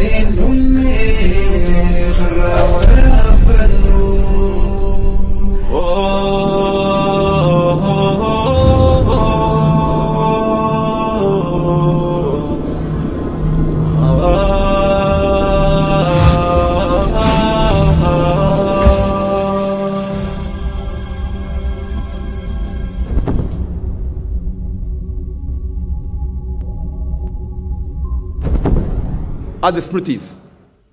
Hin dhumne karraa waraabbannu. Are the Smritis.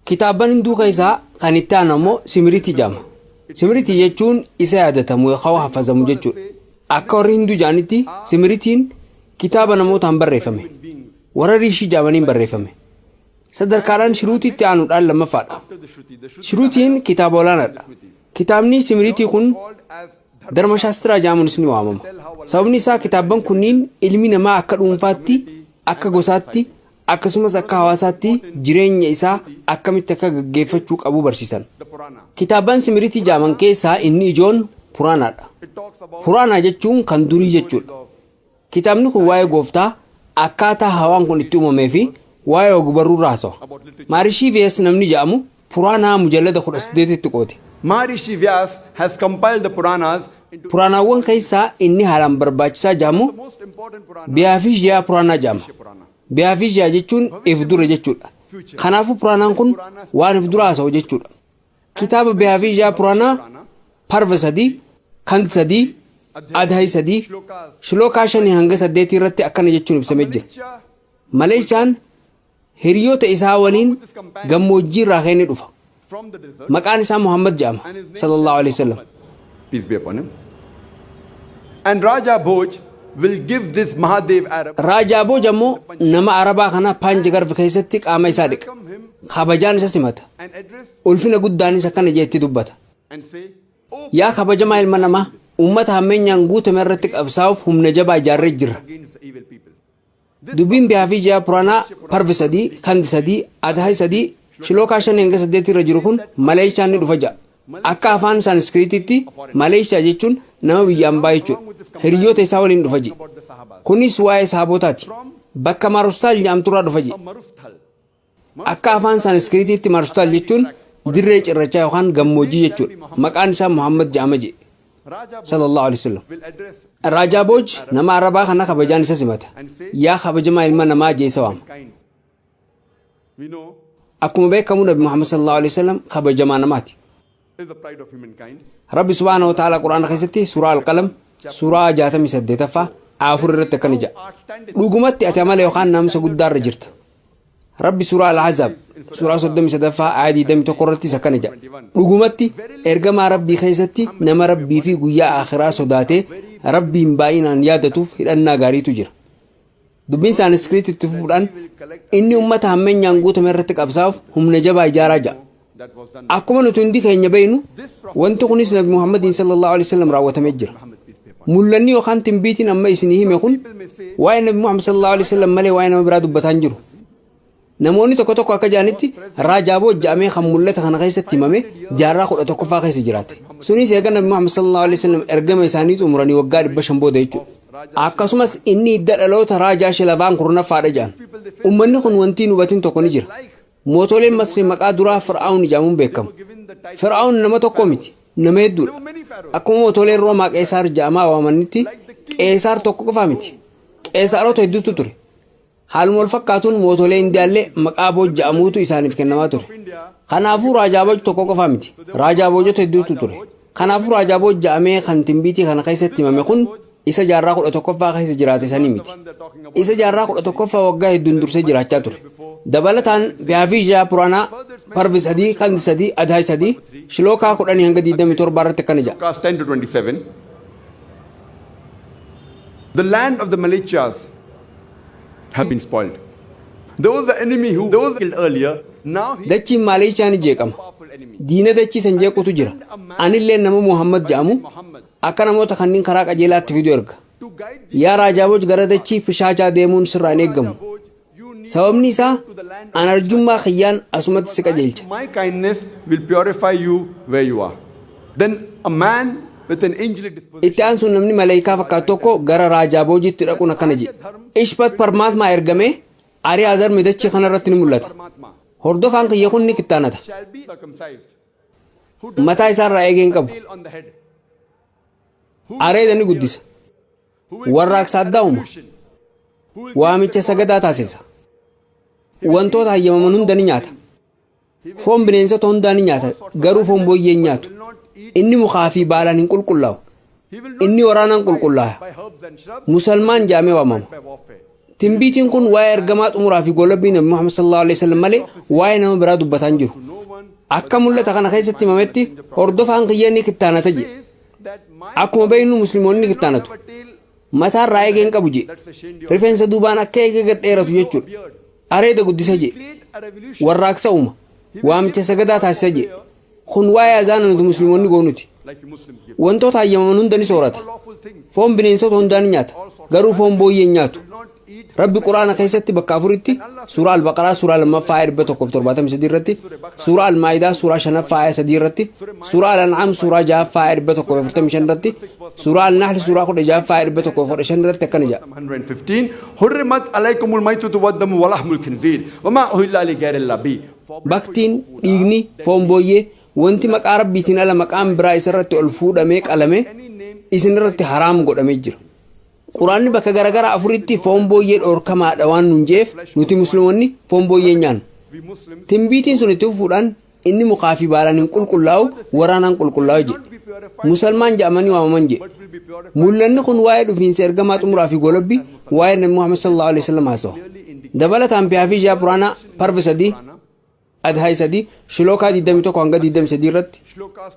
Kitaabban Hinduu keessaa kan itti aanu ammoo Simiritii jedhama. Simiritii jechuun isa yaadatamu yookaan hafazamu jechuudha. Akka warri Hinduu jedhanitti Simiritiin kitaaba namootaan barreeffame. Warra Riishii jedhamaniin barreeffame. Sadarkaadhaan Shiruutiitti aanuudhaan lammaffaadha. Shiruutiin kitaaba olaanaadha. Kitaabni Simiritii kun Dharmashaastiraa jedhamuunis ni waamama. Sababni isaa kitaabban kunniin ilmi namaa akka dhuunfaatti, akka gosaatti, akkasumas akka hawaasaatti jireenya isaa akkamitti akka gaggeeffachuu qabu barsiisan. Kitaabban Simiritii jedhaman keessaa inni ijoon Puraanaadha. Puraanaa jechuun kan durii jechuudha. Kitaabni kun waa'ee gooftaa, akkaataa hawaan kun itti uumamee fi waa'ee ogbarruu irraa haasawa. Maarishii Viyas namni jedhamu Puraanaa mujallada 18tti qoode. Maharishi Vyas has compiled the Puranas into Puraanaawwan keessaa inni haalaan barbaachisaa jedhamu the most important Purana, Biyaafishiyaa Puraanaa jedhama. Purana. Biyaafishiyaa jechuun if dura jechuudha. Kanaafuu Puraanaan kun waan if dura haasa'u jechuudha. Kitaaba Biyaafishiyaa Puraanaa parva 3, kan 3, adhayi 3, shilookaa 5 hanga 8 irratti akkana jechuun ibsamee jira. Maleeshaan hiriyoota isaa waliin gammoojjii irraa ka'ee ni dhufa. From the desert, Maqaan isaa Muhammad jedhama. Sallallahu alaihi wasallam. Peace be upon him. And Raja Bhoj will give this Mahadev Arab Raajaa Booj ammoo nama Arabaa kana Paanjigarv keessatti qaama isaa dhiqa. welcome him Kabajaan isa simata. and address Ulfina guddaanis akkana jeetti dubbata. and say, "Oh, Yaa kabajamaa ilma namaa, uummata hammeenyaan guutame irratti qabsaa'uuf humna jabaa ijaarree jirra. against the evil people." Dubbiin Bihaafii Puraanaa parvi 3, kandi 3, adhayi 3, shilookaa 5 hanga 8 irra jiru kun Maleeshaan ni dhufa ja'a. Akka afaan Saaniskiriititti Maleeshaa jechuun nama biyya ambaa jechuudha. Hiriyoota isaa waliin dhufa jedhe. About the Sahabas. Kunis waa'ee sahaabotaati. Bakka Marustaal jedhamturraa dhufa jedhe. Marusthal. Akka afaan Saaniskiriititti Marustaal jechuun dirree cirrachaa yookaan gammoojjii jechuudha. Maqaan isaa Muhammad jedhama jedhe. Raja Bhoj Sallallahu alaihi wasallam. will address Raajaa Booj nama Arabaa kana kabajaan isa simata. Yaa kabajamaa ilma namaa jee isa waama. kind. We know Akkuma beekamu Nabi Muhammad sallallahu alaihi wasallam kabajamaa namaati. is the pride of humankind. Rabbi subhaanahu wa ta'ala Quraana keessatti suuraa Alqalam suuraa 68ffaa 4 irratti akkana jedha. Dhugumatti ati amala yookaan naamusa guddaarra jirta. Rabbi suuraa Al-Ahzaab suuraa 33ffaa aaya 21 irrattis akkana jedha. Dhugumatti ergamaa Rabbii keessatti nama Rabbii fi guyyaa akhiraa sodaatee Rabbiin baay'inaan yaadatuuf hidhannaa gaariitu jira. Dubbiin Saaniskiriit itti fufuudhaan inni uummata hammeenyaan guutame irratti qabsaa'uuf humna jabaa ijaaraa jedha. That was done. Akkuma nuti hundi keenya beeknu, wanti kunis Nabi Muhammadiin sallallahu alaihi wasallam raawwatamee jira. Muhammad, peace be upon him. Mul'anni yookaan timbiitiin amma isinii hime kun waa'ee Nabi Muhammad sallallahu alaihi wasallam malee waa'ee nama biraa dubbataa hin jiru. Namoonni tokko tokko akka jedhanitti Raajaa Booj jedhamee kan mul'ata kana keessatti himame jaarraa 11ffaa keessa jiraate. Sunis eega Nabi Muhammad sallallahu alaihi wasallam ergama isaanii xumuranii waggaa 500 booda jechuudha. Akkasumas inni hidda dhaloota Raajaa Shilavaan 10ffaadha jedhan. Uummanni kun wanti hin hubatin tokko ni jira. Mootoleen Masrii maqaa duraa Fir'aawun jedhamuun beekamu. Given the title Fir'aawun nama tokko miti, nama hedduudha. many pharaohs. Akkuma mootoleen Roomaa Qeesaar jedhamaa waamanitti Qeesaar tokko qofa miti. Qeesaarota hedduutu ture. Haaluma wal fakkaatuun mootolee Indiyaallee maqaa Booj jedhamuutu isaaniif kennamaa ture. Kanaafuu Raajaa Booj tokko qofa miti. Raajaa Boojota hedduutu ture. Kanaafuu Raajaa Booj jedhamee kan timbiitii kana keessatti himame kun isa jaarraa 11ffaa keessa jiraate sanii miti. Isa jaarraa 11ffaa waggaa hedduun dursee jiraachaa ture. Dabalataan Bihaafishaa Puraanaa parvi 3, kandi 3, adhaay 3, shilookaa 10 hanga 27 irratti akkana jedha. Shlokas 10 to 27. The land of the Malechas has been spoiled. There was an enemy who was killed earlier. Now he is Dachiin Maaleeshiyaa ni jeeqama. a powerful enemy. Diina dachii san jeequtu jira. Anillee nama Muhammad jedhamu Muhammad akka namoota kanneen karaa qajeelaatti fidu erga. to guide the Yaa Raajaa Booj, gara dachii Pishaachaa deemuun sirraa hin eeggamu. Bhoj, you need Sababni isaa to the land an arjummaa kiyyaan asumatti si qajeelcha. My kindness will purify you where you are. Then a man with an angelic disposition Itti aansuun namni maleekaa fakkaatu tokko gara Raajaa Boojitti dhaquun akkana jedhe. Ishpat Parmaatmaa ergamee Ariyaa Zarmi dachii kanarratti ni mul'ata. Paramatma. Hordofaan kiyya kun ni kittaanata. Shall be circumcised. Mataa isaarraa eegee hin qabu. Tail on the head. Areeda ni guddisa. Warraaqsa addaa uuma. Waamicha sagadaa taasisa. Wantoota hayyamaman hunda ni nyaata. Foon bineensota hundaa ni nyaata. Garuu foon booyyee hin nyaatu. Inni mukaa fi baalaan hin qulqullaa'u. Inni waraanaan qulqullaa'a. By herbs and shrubs, Musalmaan jaamee waamama. by warfare. Timbiitiin kun waa'ee ergamaa xumuraa fi golabbii Nabi Muhammad sallallahu alaihi wasallam malee waa'ee nama biraa dubbataa hin jiru. No one Akka mul'ata kana keessatti himametti hordofaan kiyya ni kittaanata jedhe. says that my Akkuma beeknu musliimoonni ni kittaanatu. have a tail Mataarraa eegee hin qabu jedhe. that's a shame. Rifeensa duubaan akka eegee gad dheeratu jechuudha. Areeda guddisa jedhe. Create a revolution. Warraaqsa uuma. Waamicha sagadaa taasisa jedhe. Kun waa'ee azaana nuti musliimoonni goonuti. Like you Muslims give. Wantoota hayyamaman hunda ni soorata. Lawful things. Foon bineensota hundaa ni nyaata. Garuu foon booyyee hin nyaatu. Not eat Rabbi Quraana keessatti bakka afuritti suuraa Al-Baqaraa suuraa 2ffaa aaya 173 irratti, suuraa Al-Maa'idaa suuraa 5ffaa aaya 3 irratti, suuraa Al-An'aam suuraa 6ffaa aaya 145 irratti, suuraa Al-Nahl suuraa 16ffaa aaya 115 irratti akkana jedha. 115. حرمت عليكم الميتة والدم ولحم الخنزير وما أهل لغير الله به. Baktiin, dhiigni, foon booyyee, wanti maqaa Rabbiitiin ala maqaan biraa isarratti ol fuudhamee qalame isin irratti haraam godhamee jira. Quraanni bakka garaagaraa afuritti foon booyyee dhoorkamaadha waan nuun jeef nuti musliimoonni foon booyyee hin nyaannu. We Muslims Timbiitiin sun itti fufuudhaan inni mukaa fi baalaan hin qulqullaa'u, waraanaan qulqullaa'u jedhe. Musalmaan jedhamanii waamaman jedhe. will be purified. Mul'anni kun waa'ee dhufiinsa ergamaa xumuraa fi golobbii waa'ee Nabi Muhammad sallallahu alaihi wasallam haasawa. Dabalataan Bhavishya Puraanaa Parva 3 Adhaay 3 Shilookaa 21 hanga 23 irratti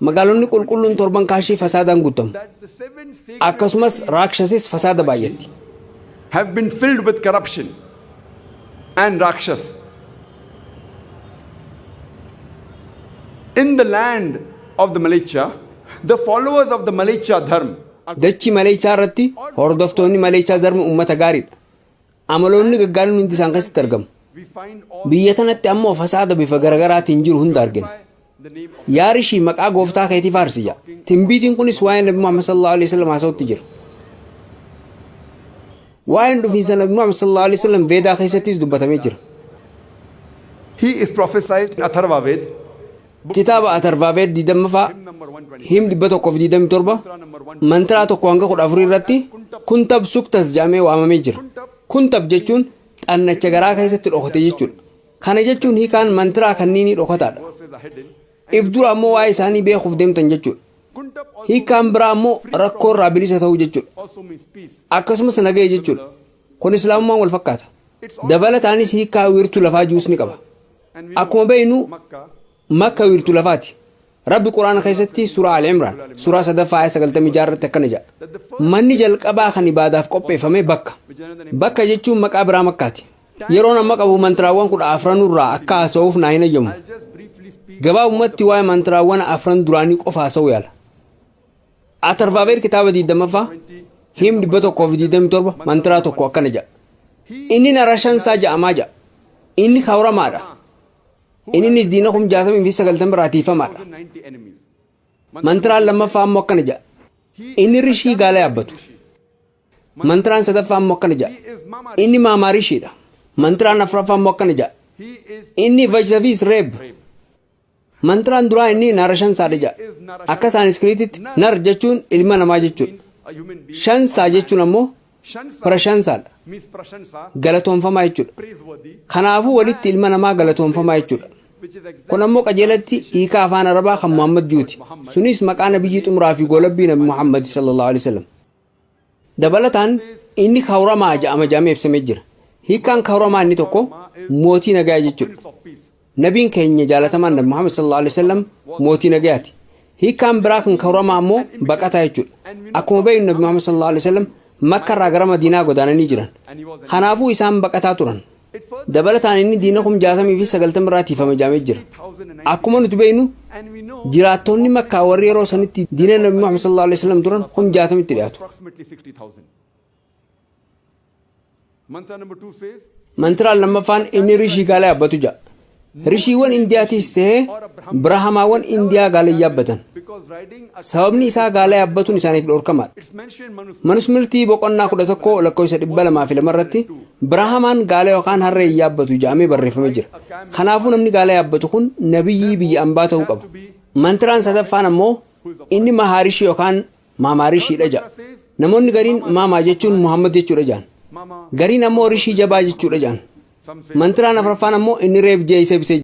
magaalonni qulqulluun torban Kaashii fasaadaan guutamu. That the seven sacred Akkasumas Raakshasis fasaada baay'atti. have been filled with corruption and Rakshas. In the land of the Malecha, the followers of the Malecha dharma are Dachii Maleechaa irratti hordoftoonni Maleechaa zarma uummata gaariidha. Amaloonni gaggaariin hundi isaan keessatti argamu. We find all Biyya tanatti ammoo fasaada bifa garaagaraatiin jiru hunda argina. the name of Yaa Rishii, maqaa gooftaa keetii faarsi jedha. Timbiitiin kunis waa'ee Nabi Muhammad sallallahu alaihi wasallam haasa'utti jira. Waa'een dhufiinsa Nabi Muhammad sallallahu alaihi wasallam Veedaa keessattis dubbatamee jira. He is prophesied in Atharva Ved, Kitaaba Atarvaaveed 20ffaa hymn number 120, hymn 127 number 1. mantiraa 1 hanga 14 irratti Kuntab Suktas jedhamee waamamee jira. Kuntab jechuun xannacha garaa keessatti dhokate jechuudha. Kana jechuun hiikaan mantiraa kanniinii dhokataadha. Verses are hidden. If dura ammoo waa'ee isaanii beekuuf deemtan jechuudha. Kuntab also, Hiikaan biraa ammoo rakkoo irraa bilisa ta'uu jechuudha. also means peace. Akkasumas nagaya jechuudha. Kun Islaamummaan wal fakkaata. Dabalataanis hiikaa wiirtuu lafaa jiruus ni qaba. And we Akkuma beeknu Makkah Makka wiirtuu lafaati. Rabbi Quraana keessatti suuraa Al-Imraan suuraa 3ffaa aaya 96 irratti akkana jedha. Manni jalqabaa kan ibaadaaf qopheeffame bakka. Bakka jechuun maqaa biraa Makkaati. Yeroon amma qabu mantiraawwan 14 irraa akka haasa'uuf naa hin ayyamu. I'll just briefly speak Gabaabumatti waa'ee mantiraawwan afran duraanii qofa haasa'uu yaala. Atarvaaveer kitaaba 20ffaa hymn 127 mantiraa 1 akkana jedha. Inni Narashansaa ja'amaa jedha. Inni kawramaadha. Innis diina 60,090 irraa tiifamaadha. 90 enemies. Mantiraan lammaffaa ammoo akkana jedha. Inni Rishii gaala yaabbatu. Mantiraan sadaffaa ammoo akkana jedha. He is Mama. Inni Maamaa Rishiidha. Mantiraan afuraffaa ammoo akkana jedha. He is Inni Vajravis Reeb. Mantiraan duraa inni Narashansaadha jedha. Akka Saaniskiriititti nar jechuun ilma namaa jechuudha. a human being. Shansaa jechuun ammoo Shansa Prashansaadha. means prashansa, Galatoonfamaa jechuudha. praiseworthy, Kanaafuu walitti ilma namaa galatoonfamaa jechuudha. which is exactly Kun ammoo qajeelatti hiika afaan Arabaa kan Muhammad juuti. Sunis maqaa nabiyyii xumuraa fi golabbii Nabi Muhammad sallallahu alaihi wasallam. Dabalataan inni kawramaa ja'ama ja'amee ibsamee jira. Hiikaan kawramaa inni tokko mootii nagaa jechuudha. Prince of Peace. Nabiin keenya jaalatamaan Nabi Muhammad sallallahu alaihi wasallam mootii nagayaati. Hiikaan biraa kan kawramaa ammoo baqataa jechuudha. Akkuma beeknu Nabi Muhammad sallallahu alaihi wasallam Makka irraa gara Madiinaa godaananii jiran. And he was an Kanaafuu isaan baqataa turan. It further Dabalataan inni diina 60,090 irraa tiifame jaamee jira. 1090. Akkuma nuti beeknu And we know jiraattonni Makkaa warri yeroo sanitti diina Nabi Muhammad sallallahu alaihi wasallam turan 60,000tti dhiyaatu. Approximately 60,000. Mantra number 2 says, Mantiraan lammaffaan inni Rishii gaala yaabbatu jedha. Rishiiwwan Indiyaatis ta'ee Birahamaawwan Indiyaa gaala yaabbatan. Because riding a Sababni isaa gaala yaabbatuun isaaniif dhorkamaadha. It's mentioned in Manusmriti. Manusmirtii boqonnaa 11 lakkoofsa 202 irratti Biraahamaan gaala yookaan harree hin yaabbatu jedhamee barreeffamee jira. Kanaafuu namni gaala yaabbatu kun nabiyyii biyya ambaa ta'uu qaba. Mantiraan sadaffaan ammoo inni Mahaarishii yookaan Maamaarishiidha jedha. Namoonni gariin Maamaa jechuun Muhammad jechuudha jedhan. Mama, Gariin ammoo Rishii jabaa jechuudha jedhan. some say Mantiraan afuraffaan ammoo inni reef jee isa bisee.